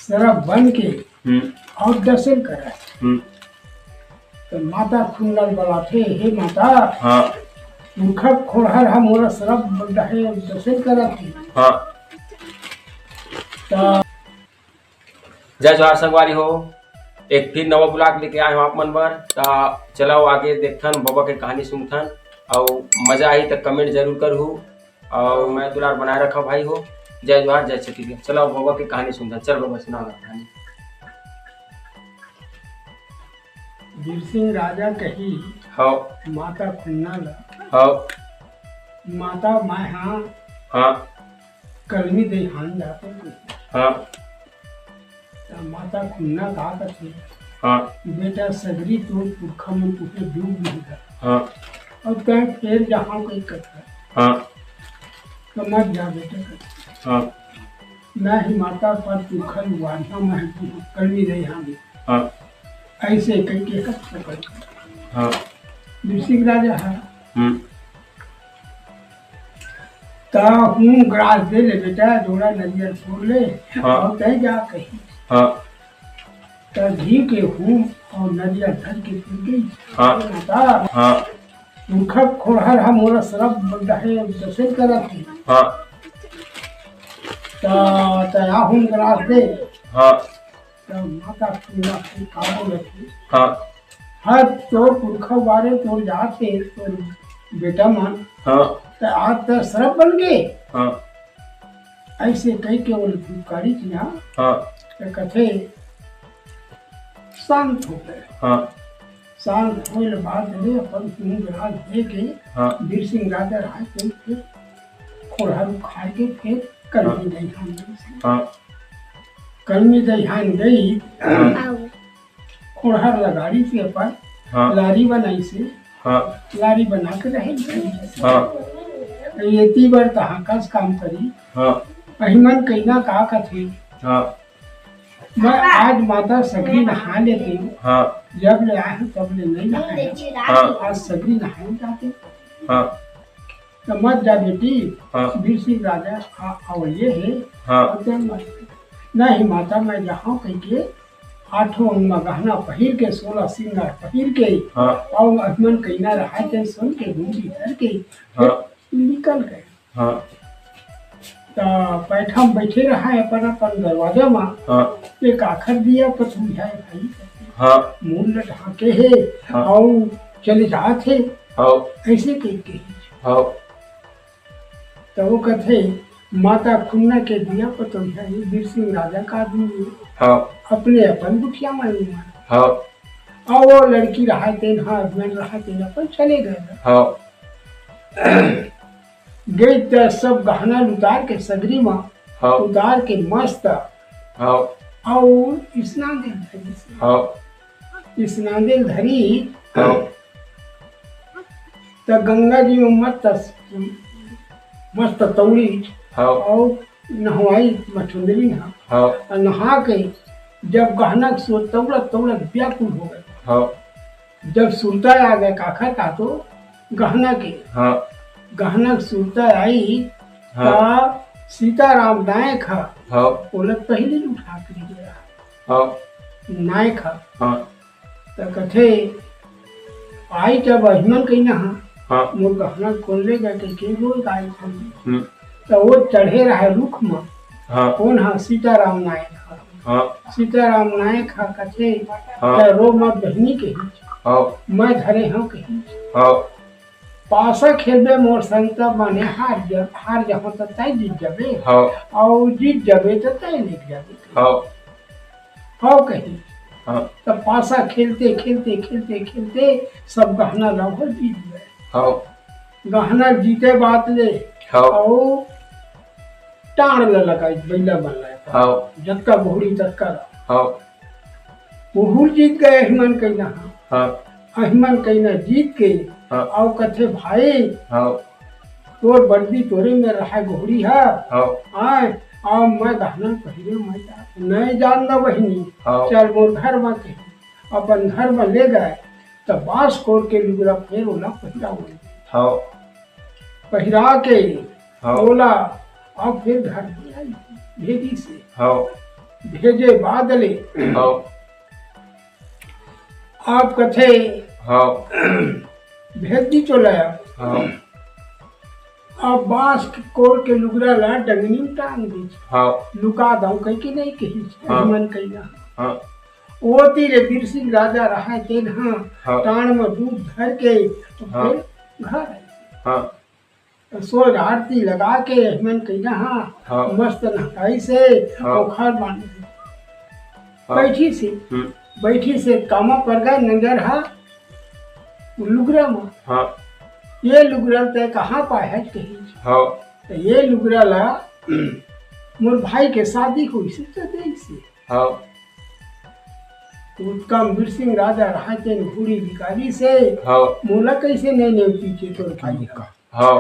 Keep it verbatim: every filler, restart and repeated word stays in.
सरप बन के हम्म। अउ दर्शन करत। हम्म। त माता खुन्ना ल बलाथे, "हे माता, हाँ। पुरखा खोड़हर ह मोला सरप डहे दर्शन करत हे।" हाँ। त जय जोहार संगवारी हो, एक फिर नवा vlog लेके आए हंव आप मन बर। त चलव आगे देखथन, बबा के कहानी सुनथन, अउ मजा आही त comment जरूर करहू, अउ मया दुलार बनाए रखव भाई हो। जय जोहार, जय छत्तीसगढ़। चलव बबा के कहानी सुनथन। चल बबा, सुना गा कहानी। बीर सिंह राजा कही हव। माता खुन्ना ल, हव। "माता, मैं हा हाँ। कलमी दइहान जात हंव।" हाँ। त माता खुन्ना का कथे, हाँ। "बेटा, सगरी तोर पुरखा मन तुहे डूब नहीं गा। हाँ। अउ तैं फेर जहाँ कोई कथा। हाँ। त मत जा बेटा कथे। हाँ। मैं ही माता पर पुरखा ल वारना मैं ही कलमी दइहान।" हाँ। अइसे कहिके कथा कर। हाँ। बीर सिंह राजा ह। हम्म। त हूम ग्रास दे ले बेटा, जोड़ा नरियर फोर ले, हाँ। अउ तैं जा कही। हाँ। त घीव के हूम अउ नरियर धर के फिर गई। हाँ। माता, हाँ। पुरखा खोड़हर ह मोला सरप डहे दर्शन करत हे। हाँ। त तैं हूम ग्रास दे। हाँ। त माता खुन्ना फिर का बोलत हे? हाँ। हर तोर पुरखा बारे तोर जात हे, तोर बेटा मन। हाँ। त आज त सरप बन गे। हाँ। अइसे कहिके ओला धुपकारी किया। हाँ। त कथे शांत हो गे। हाँ। शांत होए ले बाद ले अपन हूम ग्रास दे के हाँ। बीर सिंह राजा रहा के फिर खोड़हर खाए के फिर कलमी हाँ। दइहान। हाँ। कलमी दइहान गई। हाँ। खोड़हर ल गाड़ी से अपन हाँ। लारी बनाइस हे। हाँ। लारी बना के रहे। हाँ। एती बर तहाँ कस काम करी। हाँ। अहिमन कहिना का कथे? हाँ। मैं आज माता सगरी नहा लेतेंव। हाँ। जब ले आए हंव तब ले नहीं नहाए हंव। हाँ। आज सगरी नहाए जातेंव। हाँ। त मत जा बेटी, हाँ। बीर सिंह राजा आ-, अवइया हे, हाँ। अउ तैं मत। नहीं माता, मैं जाहूं कहिके आठों अंग म गहना पहिर के, सोलह सिंगार पहिर के, हाँ। अउ अहिमन कहिना रहाय तेन सुन के गुंजी धर के, हाँ। निकल गे। हाँ। त पैठा म बइठे रहाय अपन अपन दरवाजा म, हाँ। एक आखर दिया पथुरिहा हे भाई, हाँ। मुंह ल ढांके हे, हाँ। अउ चले जात हे। हाँ। अइसे कहिके। हाँ। त वो कथे, माता खुन्ना के दिया पतोहिया हे, बीर सिंह राजा का आदमी हे। हाँ। अपने अपन दुखिया मन में। हाँ। अउ वो लड़की रहाय तेन हा, अहिमन रहाय तेन अपन चले गे। हाँ। गई त सब गहना ल उतार के सगरी म हाँ। उतार के मस्त हाँ। अउ स्नान दे धरी। हाँ। स्नान दे धरी। हाँ। त गंगा जी म मस्त, मस्त तौड़ी हाँ। अउ नहवाई मठुंदरी ह। हाँ। अउ नहा के जब गहना के सुरता तौड़त तौड़त व्याकुल हो गे। हाँ। जब सुरता आ गे काखर का तो गहना के। हाँ। गहना के सुरता आई हाँ। त सीताराम नायक ह हाँ। ओला पहिली उठा के ले गे। हाँ। नायक ह। हाँ। त कथे, "आई जब अहिमन कहिना हा, हाँ। मोर गहना कोन ले गे?" कहिके रोए गाय खान। हम्म। त वो चढ़े रहे रुख म, हाँ। कोन हा? सीताराम नायक हा। हाँ। सीताराम नायक हा कथे, हाँ। "तैं रो मत बहिनी," कही, हाँ। "मैं धरे हंव," कही। हाँ। "पासा खेलबे मोर संग त माने हार जा, हार जाहूं त तैं जीत जाबे, हाँ। अउ जीत जाबे त तैं लेके जाबे।" हाँ। हव कही। हाँ। त पासा खेलते, खेलते, खेलते, खेलते सब गहना ल ओहर जीत गय। हव। गहना जीते बात ले, हव। अउ टांड़ ल लगाई, बइला मन ल। हव। जतका घोड़ी ततका ल। हव। ओहू जीत गय, अहिमन कहिना ह। हाँ। अहिमन कहिना जीत के, हाँ। अउ कथे, "भाई, हव। तोर बरदी तोरे में रहाय घोड़ी ह। हव। आय, अउ मैं गहना पहिरे मैं जा-, नइ जान न बहिनी। हव। चल मोर घर म," कही। अपन घर म ले गय, त बांस कोर के लुगरा फेर ओला पहिरावय। हव। पहिरा के हव। ओला अब फेर घर में आई, भेजिस हे। हव। भेजे बाद ले। हाँ। आप कथे, हाँ। भेज दी चोला। हाँ। अब बांस के कोर के लुगरा ला डंगनी में टांग दीस। हाँ। लुका दंव कहिके नहीं कहिस, हाँ। मन कहिना। हाँ। ओती ले बीरसिंह राजा रहय तेन हा, हाँ। टांड़ में दूध धर के तो हाँ। फिर घर आइस। हाँ। तो सोज आरती लगा के मन कहिना हा, हाँ। मस्त नहाइस हे, हाँ। ओखर बांध दीस। हाँ। बैठिस हे, हम्म। बैठिस हे, कामा परगे नंजर हा लुगरा मा। हाँ। ये लुगरा तैं कहाँ पाय हस कहिस। हाँ। तो ये लुगरा ला मोर भाई के शादी होइस हे तो देइस हे। हाँ। तो उत्तम बीरसिंह राजा रहय तेन घूड़ी निकालिस हे। हाँ। मोला कइसे नहीं नेवतिस तोर भाई हा। हाँ।